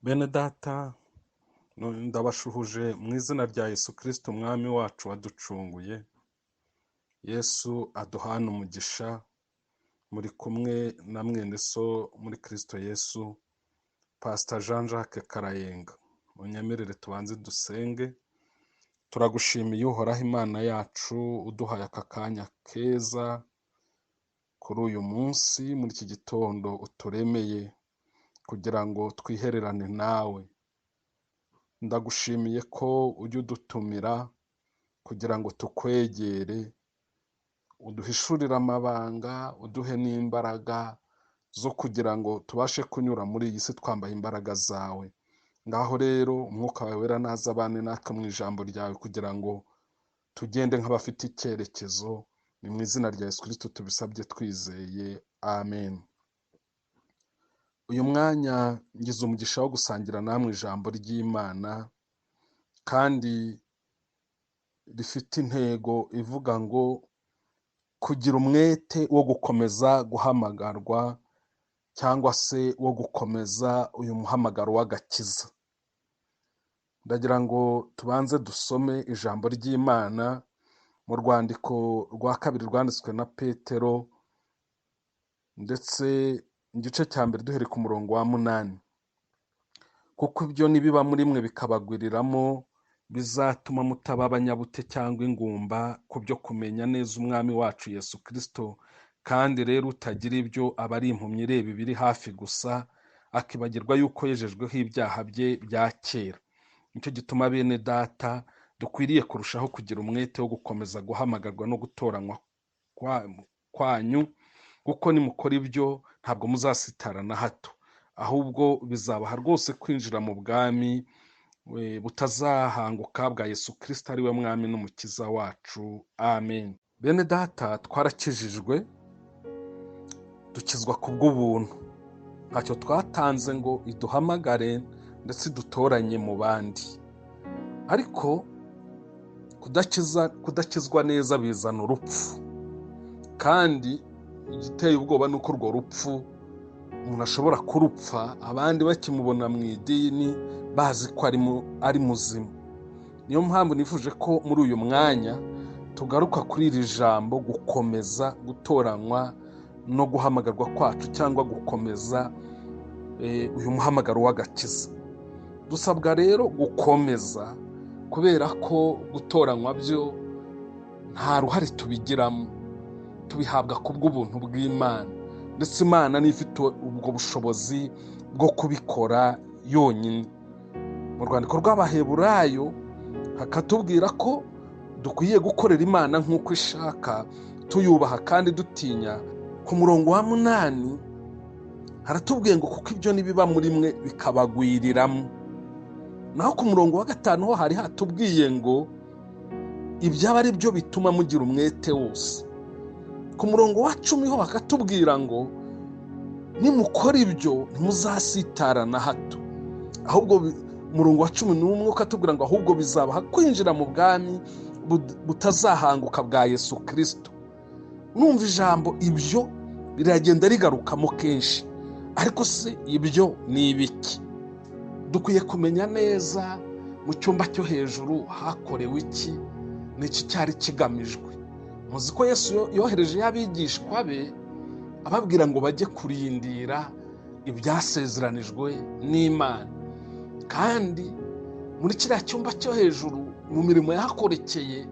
Bene data, ndabashuhuje mu izina rya Yesu Kristo umwami wacu waducunguye. Yesu aduhane umugisha. Muri kumwe na mwene so muri Kristo Yesu, Pastor Jean Jacques Karayenga. Munyemerere tubanze dusenge. Turagushimiye Uhoraho Imana yacu, uduhaye aka kanya keza kuri uyu munsi, muri iki gitondo uturemeye kugira ngo twihererane nawe. Ndagushimiye ko ujya udutumira kugira ngo tukwegere, uduhishurire amabanga, uduhe n'imbaraga zo kugira ngo tubashe kunyura muri iyi si twambaye imbaraga zawe. Ngaho rero umwuka wawe wera naza abane natwe mu ijambo ryawe kugira ngo tugende nk'abafite icyerekezo. Ni mu izina rya Yesu Kristo tubisabye twizeye, amen. Uyu mwanya ngize umugisha wo gusangira namwe ijambo ry'Imana, kandi rifite intego ivuga ngo kugira umwete wo gukomeza guhamagarwa cyangwa se wo gukomeza uyu muhamagaro w'agakiza. Ndagira ngo tubanze dusome ijambo ry'Imana mu rwandiko rwa kabiri rwanditswe na Petero, ndetse igice cya mbere duhereye ku murongo wa 8. Kuko ibyo nibiba muri mwe bikabagwiriramo, bizatuma mutaba abanyabute cyangwa ingumba ku byo kumenya neza umwami wacu Yesu Kristo. Kandi rero utagira ibyo aba ari impumyi ireba ibiri hafi gusa, akibagirwa yuko yejejweho ibyaha bye bya kera. Nicyo gituma bene data dukwiriye kurushaho kugira umwete wo gukomeza guhamagarwa no gutoranywa kwanyu, kuko nimukora ibyo ntabwo muzasitara na hato, ahubwo bizabaha rwose kwinjira mu bwami butazahanguka bwa Yesu Kristo, ari we mwami n'umukiza wacu. Amen. Bene data, twarakijijwe, dukizwa kubw'ubuntu. Ntacyo twatanze ngo iduhamagare ndetse idutoranye mu bandi. Ariko kudakizwa neza bizana urupfu, kandi igiteye ubwoba ni uko urwo rupfu umuntu ashobora kurupfa abandi bakimubona mu idini bazi ko ari muzima. Niyo mpamvu nifuje ko muri uyu mwanya tugaruka kuri iri jambo gukomeza gutoranywa no guhamagarwa kwacu, cyangwa gukomeza uyu muhamagaro w'agakiza. Dusabwa rero gukomeza, kubera ko gutoranywa byo nta ruhare tubigiramo, tubihabwa kubw'ubuntu bw'Imana, ndetse Imana niyo ifite ubwo bushobozi bwo kubikora yonyine. Mu rwandiko rw'Abaheburayo hakatubwira ko dukwiye gukorera Imana nk'uko ishaka, tuyubaha kandi dutinya. Ku murongo wa 8 haratubwiye ngo kuko ibyo nibiba muri mwe bikabagwiriramo. Naho ku murongo wa 5 ho hari hatubwiye ngo ibyaba ari byo bituma mugira umwete wose. Ku murongo wa 10 ho bakatubwira ngo nimukora ibyo ntimuzasitara na hato, ahubwo murongo wa 11 ukatubwira ngo ahubwo bizabaha kwinjira mu bwami butazahanguka bwa Yesu Kristo. Numva ijambo ibyo biragenda rigarukamo kenshi, ariko se ibyo ni ibiki? Dukwiye kumenya neza mu cyumba cyo hejuru hakorewe iki, n'iki cyari kigamijwe. Muzi ko Yesu yohereje abigishwa be ababwira ngo bajye kurindira ibyasezeranijwe n'Imana. Kandi muri kiriya cyumba cyo hejuru mu mirimo yahakorekeye,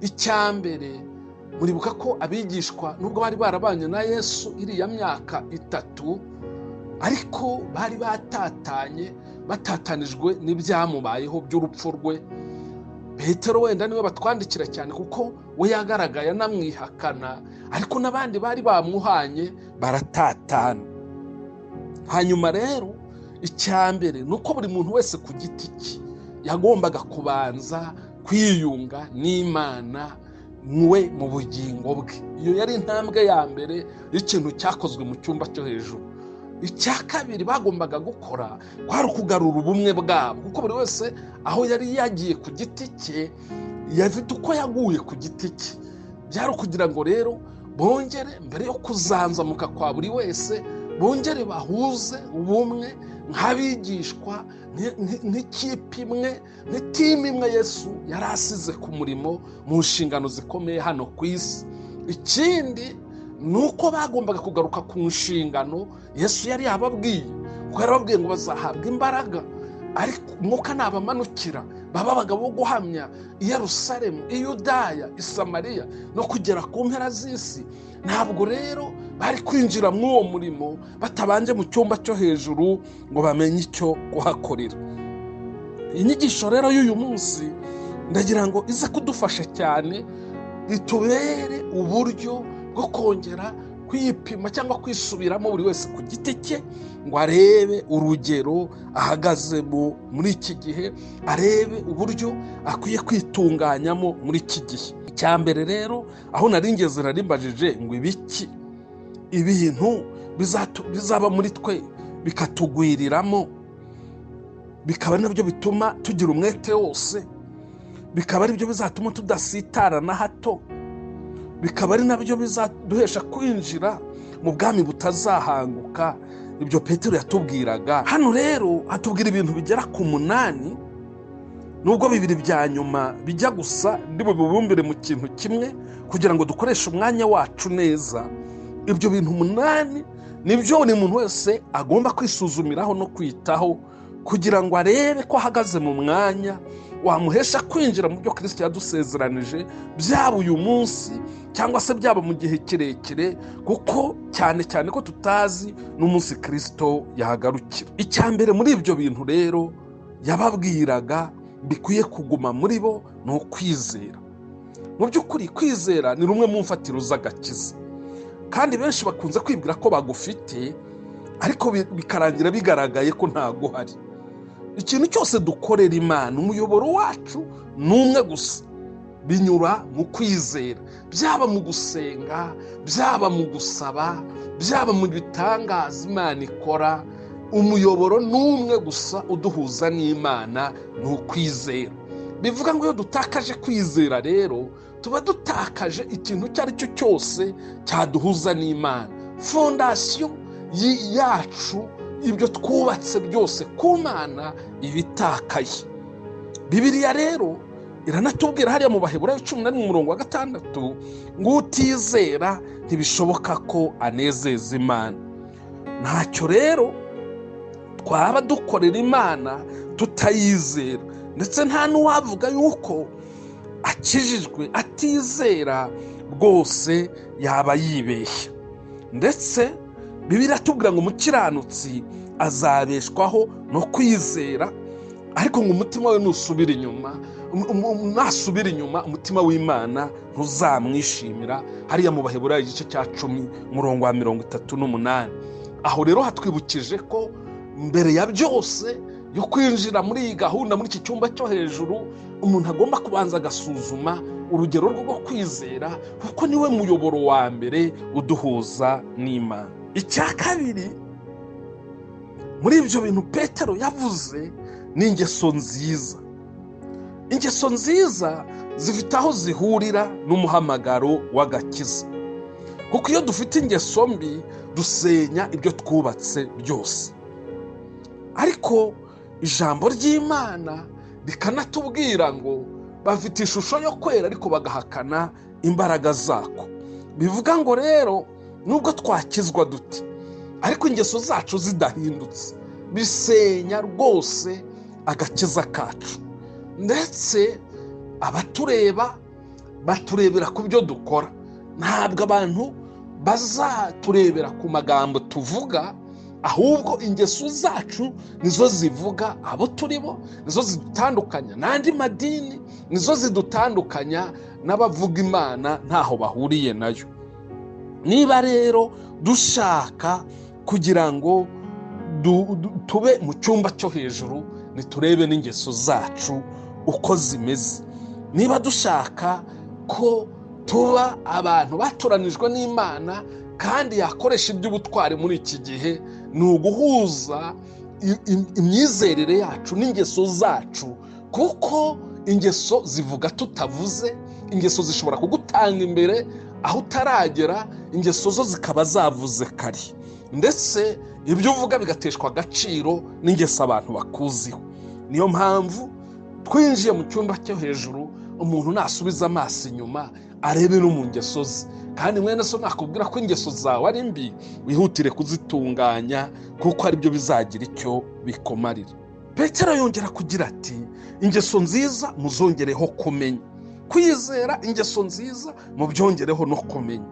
icya mbere muribuka ko abigishwa nubwo bari barabanye na Yesu iriya myaka 3, ariko bari batatanye, batatanijwe n'ibyamubayeho by'urupfu rwe. Petero wenda niwe batwandikira cyane kuko we yagaragaye anamwihakana, ariko n'abandi bari bamuhanye baratatana. Hanyuma rero icya mbere ni uko buri muntu wese ku giti cye yagombaga kubanza kwiyunga n'Imana we mu bugingo bwe. Iyo yari intambwe ya mbere y'ikintu cyakozwe mu cyumba cyo hejuru. Icya kabiri bagombaga gukora kwari ukugarura ubumwe bwabo, kuko buri wese aho yari yagiye ku giti cye yafite uko yaguye ku giti cye. Byari ukugira ngo rero bongere mbere yo kuzanzamuka kwa buri wese, bongere bahuze ubumwe Nk'abigishwa, nk'ikipe imwe, nk'itimu imwe Yesu yari asize ku murimo mu nshingano zikomeye hano ku isi. Ikindi ni uko bagombaga kugaruka ku nshingano Yesu yari yababwiye, kuko yarababwiye ngo bazahabwa imbaraga, ariko umwuka nabamanukira baba abagabo bo guhamya i Yerusalemu, i Yudaya, i Samariya no kugera ku mpera z'isi. Ntabwo rero bari kwinjira muri uwo murimo batabanje mu cyumba cyo hejuru ngo bamenye icyo kuhakorera. Inyigisho rero y'uyu munsi ndagira ngo ize kudufasha cyane, itubere uburyo bwo kongera kwipima cyangwa kwisubiramo buri wese ku giti cye, ngo arebe urugero ahagazemo muri iki gihe, arebe uburyo akwiye kwitunganyamo muri iki gihe. Icya mbere rero aho nari ngeze narimbajije ngo ibiki ibintu bizaba muri twe bikatugwiriramo, bikaba nabyo bituma tugira umwete wose, bikaba ari byo bizatuma tudasitara na hato, bikaba ari nabyo bizaduhesha kwinjira mu bwami butazahanguka. Ibyo Petero yatubwiraga hano rero hatubwira ibintu bigera ku 8, nubwo bibiri bya nyuma bijya gusa ndi bubibumbire mu kintu kimwe kugira ngo dukoreshe umwanya wacu neza. Ibyo bintu 8 nibyo buri muntu wese agomba kwisuzumiraho no kwitaho kugira ngo arebe ko ahagaze mu mwanya wamuhesha kwinjira mu byo Kristo yadusezeranije, byaba uyu munsi cyangwa se byaba mu gihe kirekire, kuko cyane cyane ko tutazi n'umunsi Kristo yahagarukira. Icya mbere muri ibyo bintu rero yababwiraga bikwiye kuguma muri bo ni ukwizera. Mu by'ukuri kwizera ni rumwe mu mfatiro z'agakiza, kandi benshi bakunze kwibwira ko bagufite, ariko bikarangira bigaragaye ko ntago hari. Ikintu cyose dukorera Imana, umuyoboro wacu ni umwe gusa, binyura mu kwizera, byaba mu gusenga, byaba mu gusaba, byaba mu bitangaza Imana ikora, umuyoboro ni umwe gusa uduhuza n'Imana, ni ukwizera. Bivuga ngo iyo dutakaje kwizera rero tuba dutakaje ikintu icyo ari cyo cyose cyaduhuza n'Imana. Fondasiyo yacu, ibyo twubatse byose ku Mana ibitakaye. Bibiliya rero iranatubwira hariya mu Baheburayo 11 umurongo wa 6 ngo utizera ntibishoboka ko anezeza Imana. Ntacyo rero twaba dukorera Imana tutayizera, ndetse nta n'uwavuga yuko akijijwe atizera, rwose yaba yibeshya. Ndetse Bibiliya iratubwira ngo umukiranutsi azabeshwaho no kwizera, ariko ngo umutima we nusubira inyuma, nasubira inyuma umutima w'Imana ntuzamwishimira. Hariya mu Baheburayo igice cya 10 umurongo wa 38. Aho rero hatwibukije ko mbere ya byose yo kwinjira muri iyi gahunda, muri iki cyumba cyo hejuru, umuntu agomba kubanza agasuzuma urugero rwo kwizera, kuko niwe muyoboro wa mbere uduhuza n'Imana. Icya kabiri muri ibyo bintu Petero yavuze ni ingeso nziza. Ingeso nziza zifite aho zihurira n'umuhamagaro w'agakiza, kuko iyo dufite ingeso mbi dusenya ibyo twubatse byose. Ariko ijambo ry'Imana rikanatubwira ngo bafite ishusho yo kwera ariko bagahakana imbaraga zako. Bivuga ngo rero nubwo twakizwa dute, ariko ingeso zacu zidahindutse bisenya rwose agakiza kacu. Ndetse abatureba baturebera ku byo dukora, ntabwo abantu bazaturebera ku magambo tuvuga, ahubwo ingeso zacu nizo zivuga abo turibo, nizo zidutandukanya n'andi madini, nizo zidutandukanya n'abavuga Imana ntaho bahuriye nayo. Niba rero dushaka kugira ngo tube mu cyumba cyo hejuru, niturebe n'ingeso zacu uko zimeze. Niba dushaka ko tuba abantu batoranijwe n'Imana kandi yakoresha iby'ubutwari muri iki gihe, ni uguhuza imyizerere yacu n'ingeso zacu, kuko ingeso zivuga tutavuze, ingeso zishobora kugutanga imbere aho utaragera, ingeso zo zikaba zavuze kare. Ndetse ibyo uvuga bigateshwa agaciro n'ingeso abantu bakuziho. Niyo mpamvu twinjiye mu cyumba cyo hejuru, umuntu nasubiza amaso inyuma arebe no mu ngeso ze. Kandi mwene so nakubwira ko ingeso zawe ari mbi, wihutire kuzitunganya kuko aribyo bizagira icyo bikumarira. Petero yongera kugira ati ingeso nziza muzongereho kumenya, kwizera ingeso nziza mubyongereho no kumenya.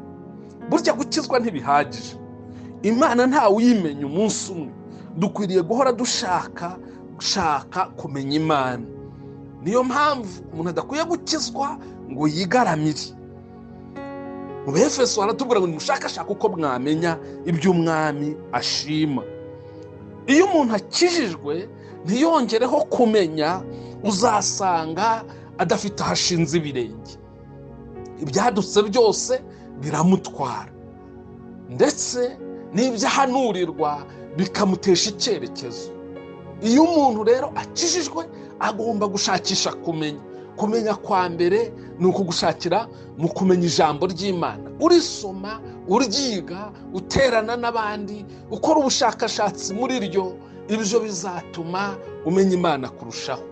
Burya gukizwa ntibihagije, Imana ntawe uyimenya umunsi umwe. Dukwiriye guhora dushaka kumenya Imana. Niyo mpamvu umuntu adakwiye gukizwa ngo yigaramire. Mu Befeso haratubwira ngo nimushakashake uko mwamenya iby'umwami ashima. Iyo umuntu akijijwe ntiyongereho kumenya, uzasanga adafite aho ashinze ibirenge. Ibyadutse byose biramutwara, ndetse n'ibyo ahanurirwa bikamutesha icyerekezo. Iyo umuntu rero akijijwe agomba gushakisha kumenya. Kumenya kwa mbere ni ukugushakira mu kumenya ijambo ry'Imana, urisoma, uryiga, uterana n'abandi, ukora ubushakashatsi muri ryo. Ibyo bizatuma umenya Imana kurushaho.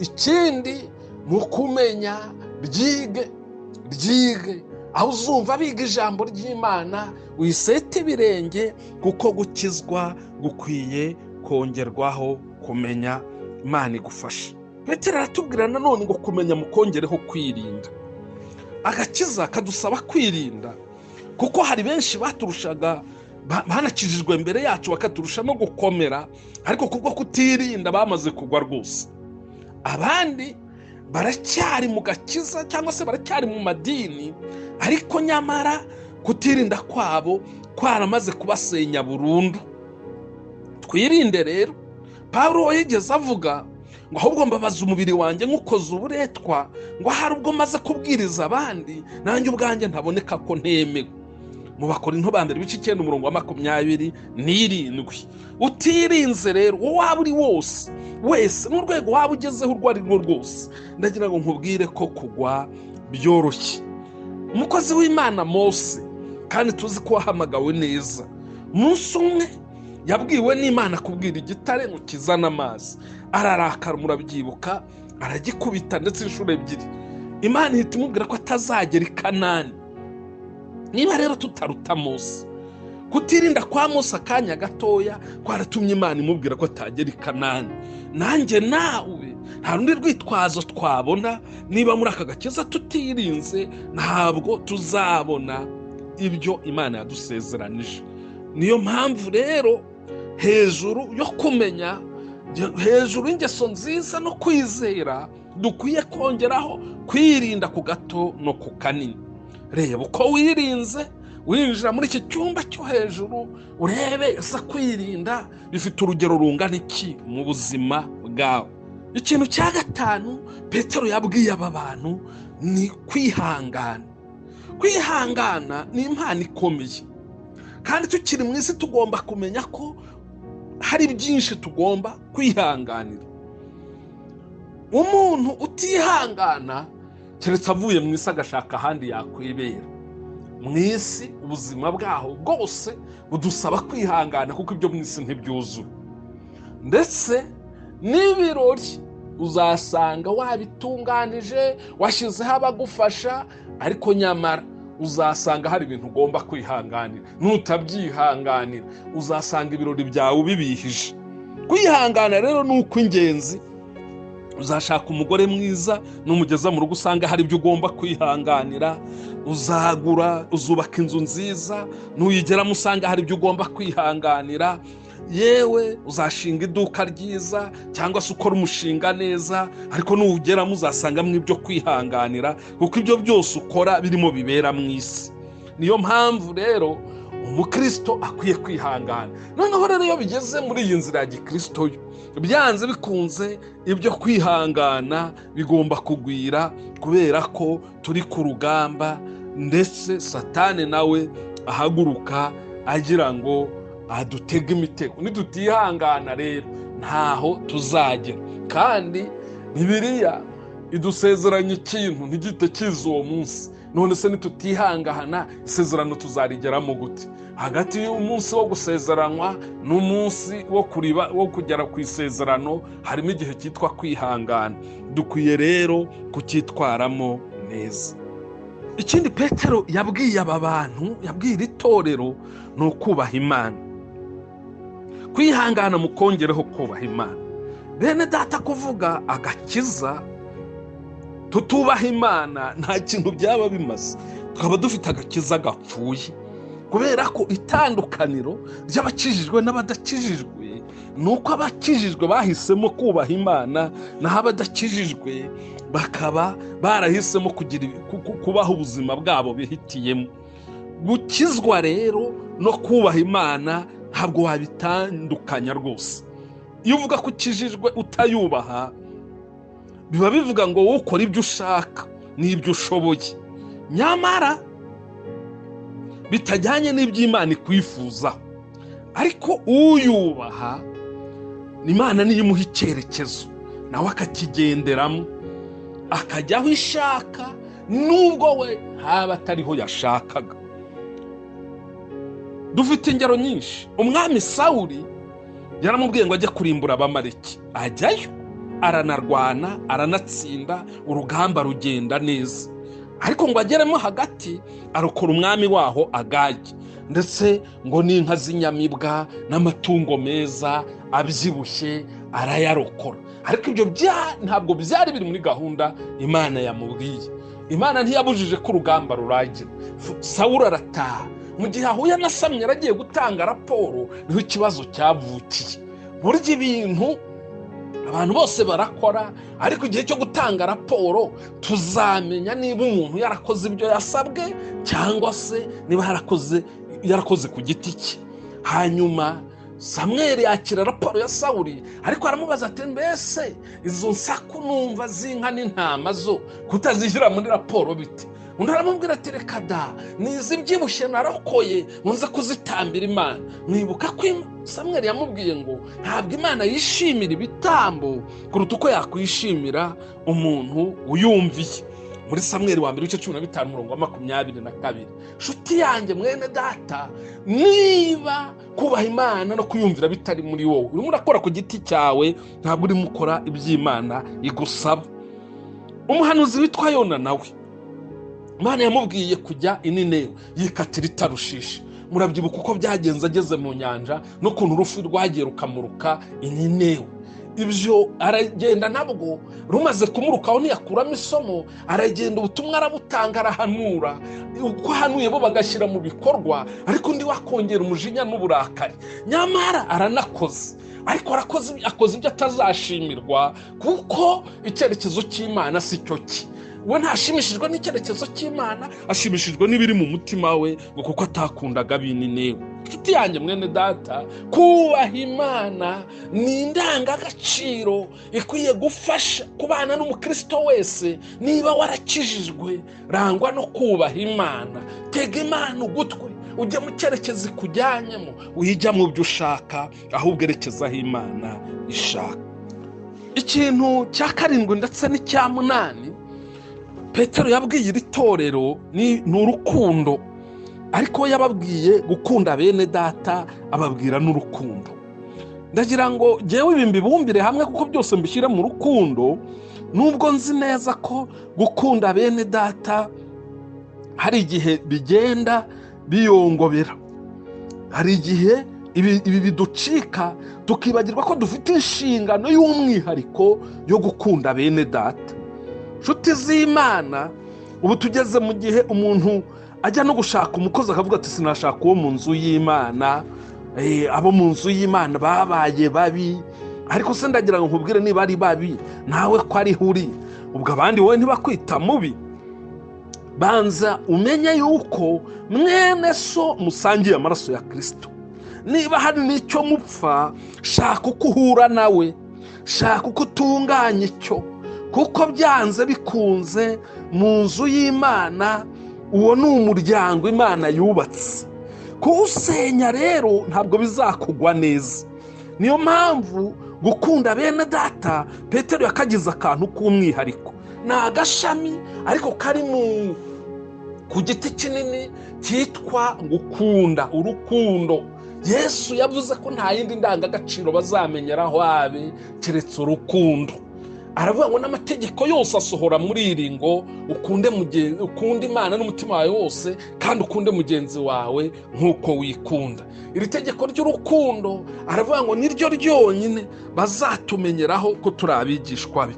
Ikindi mu kumenya, ryige aho uzumva biga ijambo ry'Imana wisete ibirenge, kuko gukizwa gukwiye kongerwaho kumenya. Imana igufasha. Petero aratubwira nanone ngo kumenya mukongereho kwirinda. Agakiza kadusaba kwirinda, kuko hari benshi baturushaga, banakijijwe mbere yacu bakaturusha no gukomera, ariko kubwo kutirinda bamaze kugwa rwose. Abandi baracyari mu gakiza cyangwa se baracyari mu madini, ariko nyamara kutirinda kwabo kwaramaze kubasenya burundu. Twirinde rero. Pawulo yigeze avuga ngo ahubwo mbabaza umubiri wanjye nk'ukoze uburetwa, ngo hari ubwo maze kubwiriza abandi nanjye ubwanjye ntaboneka ko ntemewe. Mu Bakorinto ba mbere ibice 9 umurongo wa 27. Utirinze rero, uwo waba uri wose wese, n'urwego waba ugezeho urwo ari rwo rwose, ndagira ngo nkubwire ko kugwa byoroshye. Umukozi w'Imana Mose, kandi tuzi ko wahamagawe neza, umunsi umwe yabwiwe n'Imana kubwira igitare ngo kizane amazi, ararakara, murabyibuka, aragikubita ndetse inshuro 2. Imana ihita imubwira ko atazagera i Kanani. Niba rero tutaruta Mose, kutirinda kwa Mose akanya gatoya kwaratumye Imana imubwira ko atagera i Kanani. Nanjye nawe nta rundi rwitwazo twabona. Niba muri aka gakiza tutirinze, ntabwo tuzabona ibyo Imana yadusezeranije. Niyo mpamvu rero hejuru yo kumenya, hejuru y'ingeso nziza no kwizera, dukwiye kongeraho kwirinda ku gato no ku kanini. Reba uko wirinze winjira muri iki cyumba cyo hejuru, urebe ese kwirinda bifite urugero rungana iki mu buzima bwawe. Ikintu cya 5 Petero yabwiye aba bantu ni kwihangana. Kwihangana ni impano ikomeye, kandi tukiri mu isi tugomba kumenya ko hari byinshi tugomba kwihanganira. Umuntu utihangana keretse avuye mu isi agashaka ahandi yakwibera. Mu isi ubuzima bwaho bwose budusaba kwihangana, kuko ibyo mu isi ntibyuzura. Ndetse n'ibirori uzasanga wabitunganije, washyizeho abagufasha, ariko nyamara uzasanga hari ibintu ugomba kwihanganira. Nutabyihanganira uzasanga ibirori byawe ubibihije. Kwihangana rero ni uko ingenzi. Uzashaka umugore mwiza, numugeza mu rugo usanga hari ibyo ugomba kwihanganira. Uzagura, uzubaka inzu nziza, nuyigeramo usanga hari ibyo ugomba kwihanganira. Yewe uzashinga iduka ryiza cyangwa se ukora umushinga neza, ariko nuwugeramo uzasangamo ibyo kwihanganira, kuko ibyo byose ukora birimo bibera mu isi. Niyo mpamvu rero umukristo akwiye kwihangana. Noneho rero iyo bigeze muri iyi nzira ya gikristo, byanze bikunze ibyo kwihangana bigomba kugwira, kubera ko turi ku rugamba, ndetse Satani nawe ahaguruka agira ngo adutega imitego. Nidutihangana rero ntaho tuzagera. Kandi Bibiliya idusezeranya ikintu ntigite kiza uwo munsi. None se nitutihangana isezerano tuzarigeramo gute? Hagati y'umunsi wo gusezeranywa n'umunsi wo kuriba wo kugera ku isezerano harimo igihe cyitwa kwihangana. Dukwiye rero kucyitwaramo neza. Ikindi Petero yabwiye aba bantu, yabwiye iri torero, ni ukubaha Imana. Kwihangana mukongereho kubaha Imana. Bene data, kuvuga agakiza tutubaha Imana nta kintu byaba bimaze, tukaba dufite agakiza gapfuye. Kubera ko itandukaniro ry'abakijijwe n'abadakijijwe ni uko abakijijwe bahisemo kubaha Imana, naho abadakijijwe bakaba barahisemo kubaha ubuzima bwabo bihitiyemo. Gukizwa rero no kubaha Imana ntabwo wabitandukanya rwose. Iyo uvuga ko ukijijwe utayubaha, biba bivuga ngo wowe ukora ibyo ushaka n'ibyo ushoboye, nyamara bitajyanye n'iby'Imana ikwifuzaho. Ariko uyubaha, Imana niyo imuha icyerekezo, nawe akakigenderamo, akajya aho ishaka, nubwo we haba atariho yashakaga. Dufite ingero nyinshi. Umwami Sawuli yaramubwiye ngo ajye kurimbura Abamaleki, ajyayo, aranarwana, aranatsinda, urugamba rugenda neza. Ariko ngo ageremo hagati arokora umwami waho Agagi, ndetse ngo n'inka z'inyamibwa n'amatungo meza abyibushye arayarokora. Ariko ibyo ntabwo byari biri muri gahunda Imana yamubwiye. Imana ntiyabujije ko urugamba rurangira. Sawuli arataha. Mu gihe ahuye na Samweli agiye gutanga raporo, niho ikibazo cyavukiye. Burya ibintu abantu bose barakora, ariko igihe cyo gutanga raporo tuzamenya niba umuntu yarakoze ibyo yasabwe cyangwa se niba yarakoze ku giti cye. Hanyuma Samweli yakira raporo ya Sawuli, ariko aramubaza ati mbese izo nsaku numva z'inka n'intama zo kutazishyira muri raporo bite? Undi aramubwira ati reka da, ni izibyibushye narokoye nze kuzitambira Imana. Mwibuka ko Samweli yamubwiye ngo ntabwo Imana yishimira ibitambo kuruta uko yakwishimira umuntu uyumviye. Muri Samweli wa mbere ibice 15 umurongo wa 22. Nshuti yanjye mwene data, niba kubaha Imana no kuyumvira bitari muri wowe, urimo urakora ku giti cyawe, ntabwo urimo ukora iby'Imana igusaba. Umuhanuzi witwa Yona nawe Imana yamubwiye kujya i Ninewe, yikatira i Tarushishi. Murabyibuka uko byagenze ageze mu nyanja n'ukuntu urupfu rwagiye rukamuruka i Ninewe. Ibyo aragenda, nabwo rumaze kumurukaho ntiyakuramo isomo, aragenda ubutumwa arabutanga, arahanura. Uko ahanuye bo bagashyira mu bikorwa, ariko undi wakongera umujinya n'uburakari. Nyamara aranakoze, ariko akoze ibyo atazashimirwa, kuko icyerekezo cy'Imana si cyo cye. We ntashimishijwe n'icyerekezo cy'Imana, ashimishijwe n'ibiri mu mutima we, ngo kuko atakundaga ab'Ininewe. Nshuti yanjye mwene data, kubaha Imana ni indangagaciro ikwiye gufasha kubana n'umukristo wese. Niba warakijijwe, rangwa no kubaha Imana, tega Imana ugutwi, ujye mu cyerekezo ikujyanyemo, wijya mu byo ushaka, ahubwo erekeza aho Imana ishaka. Ikintu cya karindwi ndetse n'icya munani Petero yabwiye iri torero ni urukundo. Ariko yababwiye gukunda bene data, ababwira n'urukundo. Ndagira ngo jyewe ibi mbibumbire hamwe kuko byose mbishyira mu rukundo, nubwo nzi neza ko gukunda bene data hari igihe bigenda biyongobera, hari igihe ibi biducika tukibagirwa ko dufite inshingano y'umwihariko yo gukunda bene data. Nshuti z'Imana, ubu tugeze mu gihe umuntu ajya no gushaka umukozi akavuga ati sinashaka uwo mu nzu y'Imana, abo mu nzu y'Imana babaye babi. Ariko se ndagira ngo nkubwire, niba ari babi nawe ko ariho uri, ubwo abandi wowe ntibakwita mubi. Banza umenye yuko mwene so musangiye amaraso ya Kristo. Niba hari n'icyo mupfa, shaka uko uhura nawe, shaka uko utunganya icyo, kuko byanze bikunze mu nzu y'Imana uwo ni umuryango Imana yubatse. Kuwusenya rero ntabwo bizakugwa neza. Niyo mpamvu gukunda bene data Petero yakagize akantu k'umwihariko. Ni agashami ariko kari mu Ku giti kinini cyitwa gukunda, urukundo. Yesu yavuze ko nta yindi ndangagaciro bazamenyeraho abe keretse urukundo. Aravuga ngo n'amategeko yose asohora muri iri ngo ukunde Imana n'umutima wawe wose, kandi ukunde mugenzi wawe nk'uko wikunda. Iri tegeko ry'urukundo aravuga ngo niryo ryonyine bazatumenyeraho ko turi abigishwa be.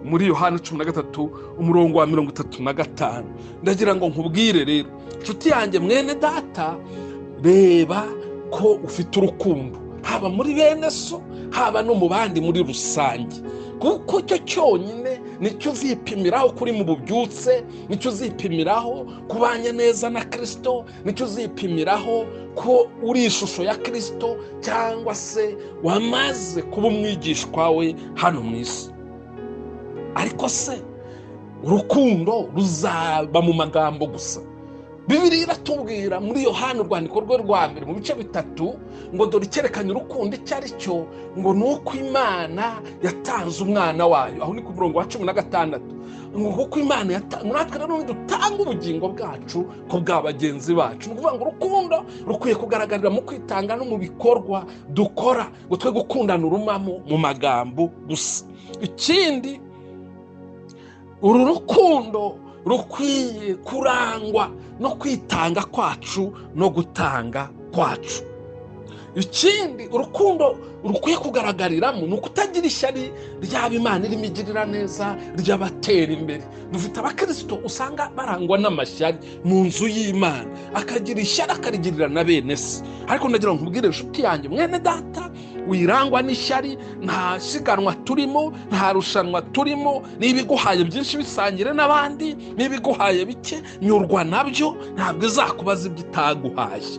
Muri Yohana 13 umurongo wa 35. Ndagira ngo nkubwire rero nshuti yanjye mwene data, reba ko ufite urukundo haba muri bene so, haba no mu bandi muri rusange, kuko icyo cyonyine nicyo uzipimiraho kuri mu bubyutse, nicyo uzipimiraho kubanye neza na Kristo, nicyo uzipimiraho ko uri ishusho ya Kristo cyangwa se wamaze kuba umwigishwa we hano mu isi. Ariko se urukundo ruzaba mu magambo gusa? Bibiliya iratubwira muri Yohana urwandiko rwe rwa mbere mu bice 3 ngo dore icyerekanye urukundo icyo ari cyo, ngo ni uko Imana yatanze umwana wayo. Aho ni ku murongo wa 16, ngo kuko Imana yatanze, natwe rero dutanga ubugingo bwacu ku bwa bagenzi bacu. Ni ukuvuga ngo urukundo rukwiye kugaragarira mu kwitanga no mu bikorwa dukora, ngo twe gukundana urumamo mu magambo gusa. Ikindi, uru rukundo rukwiye kurangwa no kwitanga kwacu no gutanga kwacu. Ikindi urukundo rukwiye kugaragariramo ni ukutagira ishyari ryaba Imana irimo igirira neza, ry'abatera imbere. Dufite abakristo usanga barangwa n'amashyari mu nzu y'Imana, akagira ishyari akarigirira na bene se. Ariko ndagira ngo nkubwire inshuti yanjye mwene data, wirangwa n'ishyari. Nta siganwa turimo, nta rushanwa turimo. Niba iguhaye byinshi bisangire n'abandi, niba iguhaye bike nyurwa nabyo, ntabwo izakubaza ibyo itaguhaye.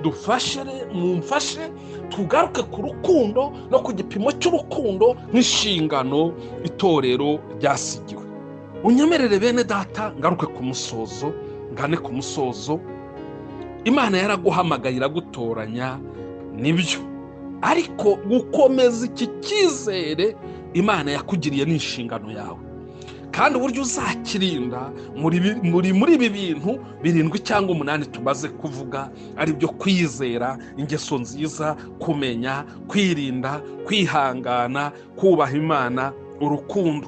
Dufashe, mumfashe tugaruke ku rukundo no ku gipimo cy'urukundo n'inshingano itorero ryasigiwe. Unyemerere bene data ngaruke ku musozo, ngane ku musozo. Imana yaraguhamagaye iragutoranya, nibyo, ariko gukomeza iki cyizere Imana yakugiriye ni inshingano yawe. Kandi uburyo uzakirinda muri ibi bintu 7 cyangwa 8 tumaze kuvuga, ari byo kwizera, ingeso nziza, kumenya, kwirinda, kwihangana, kubaha Imana, urukundo.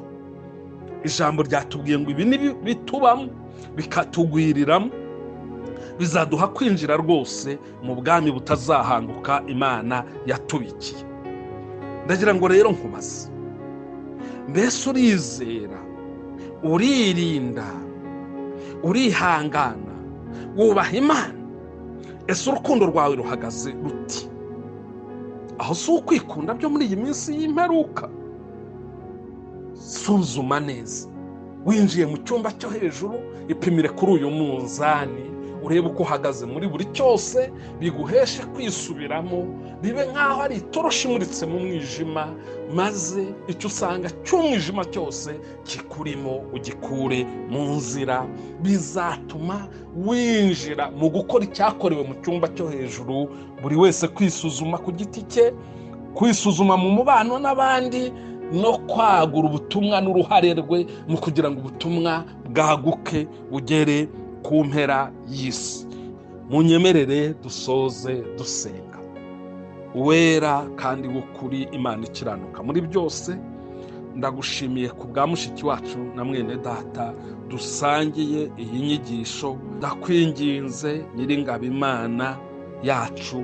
Ijambo ryatubwiye ngo ibi ni bitubamo bikatugwiriramo, bizaduha kwinjira rwose mu bwami butazahanguka Imana yatubikiye. Ndagira ngo rero nkubaze, mbese urizera, uririnda, urihangana, wubaha Imana? Ese urukundo rwawe ruhagaze ruti? Aho si ukwikunda byo muri iyi minsi y'imperuka? Suzuma neza. Winjiye mu cyumba cyo hejuru, ipimire kuri uyu munzani, urebe uko uhagaze muri buri cyose, biguheshe kwisubiramo, bibe nk'aho ari itoroshi imuritse mu mwijima, maze icyo usanga cy'umwijima cyose kikurimo ugikure mu nzira. Bizatuma winjira mu gukora icyakorewe mu cyumba cyo hejuru, buri wese kwisuzuma ku giti cye, kwisuzuma mu mubano n'abandi, no kwagura ubutumwa n'uruhare rwe mu kugira ngo ubutumwa bwaguke bugere ku mpera y'isi. Munyemerere dusoze dusenga. Uwera kandi w'ukuri, Imana ikiranuka muri byose, ndagushimiye ku bwa mushiki wacu na mwene data dusangiye iyi nyigisho. Ndakwinginze Nyiringabo Imana yacu,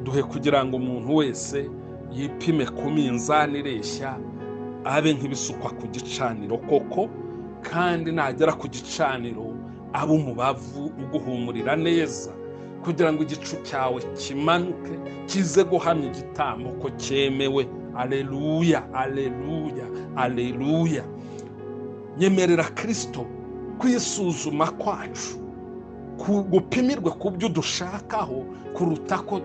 duhe kugira ngo umuntu wese yipime ku minzani ireshya, abe nk'ibisukwa ku gicaniro koko, kandi nagera ku gicaniro abe umubavu uguhumurira neza, kugira ngo igicu cyawe kimanuke kize guhamya igitambo ko cyemewe. Aleluya, aleluya, aleluya. Nyemerera Kristo kwisuzuma kwacu gupimirwe ku byo dushakaho kuruta ko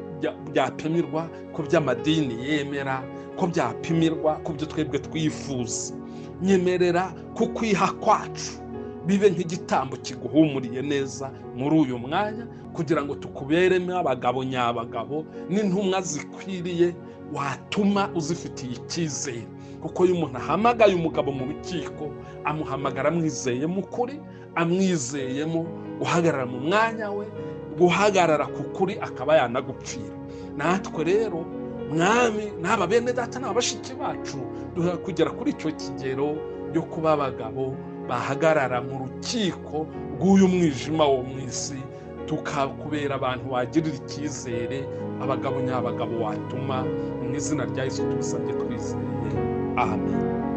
byapimirwa ku by'amadini yemera, ko byapimirwa ku byo twebwe twifuza. Nyemerera kukwiha kwacu bibe nk'igitambo kiguhumuriye neza muri uyu mwanya, kugira ngo tukuberemo abagabo nyabagabo n'intumwa zikwiriye, watuma uzifitiye icyizere. Kuko iyo umuntu ahamagaye umugabo mu rukiko, amuhamagara amwizeyemo ukuri, amwizeyemo guhagarara mu mwanya we, guhagarara ku kuri, akaba yanagupfira. Natwe rero, Mwami, n'aba bene data n'aba bashiki bacu, duha kugera kuri icyo kigero cyo kuba abagabo bahagarara mu rukiko rw'uyu mwijima wo mu isi, tukakubera abantu wagirira icyizere, abagabo nyabagabo watuma. Mu izina rya Yesu tubisabye twizeye, amen.